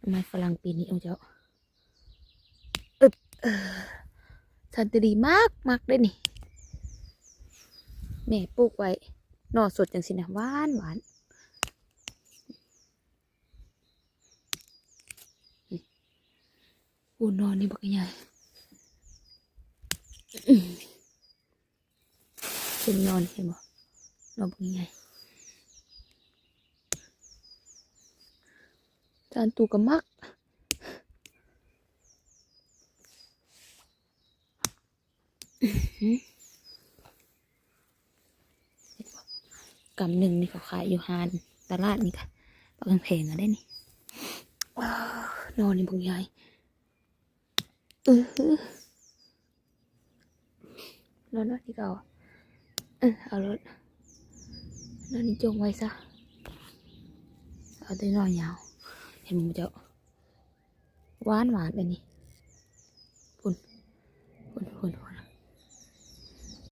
ໄມ້ຝຣັ່ງປີນີ້ ໂອ້ເຈົ້າ ອຶບ ເອີ ສັນຕະດີມັກ ມັກເດ້ນີ້ ແມ່ປູກໄວ້ ໜໍ່ສົດຈັ່ງຊີ້ນະ ຫວານ ຫວານ. ນີ້ ໂອ້ ໜໍ່ນີ້ບັກໃຫຍ່ ເປັນໜໍ່ນີ້ ເຫັນບໍ່ ໜໍ່ບັກໃຫຍ່ ຈານຕູກະມັກ. ກຳໜຶ່ງນີ້ເຂົາຂາຍຢູ່ຮ້ານຕະຫຼາດນີ້ກະ ບັກແພງໆ ເອົາໄດ໋ນີ້. ອ້າວ ໜໍ່ນີ້ບັກໃຫຍ່ ອື ໜໍ່ນ້ອຍນີ້ກະເອົາ ເອີ ເອົາໂລດ ໜໍ່ນີ້ຈົ່ງໄວ້ຊະ ເອົາແຕ່ໜໍ່ຍາວ ເຫັນບໍ່ເຈົ້າ ຫວານໆ ອັນນີ້ ພຸ້ນ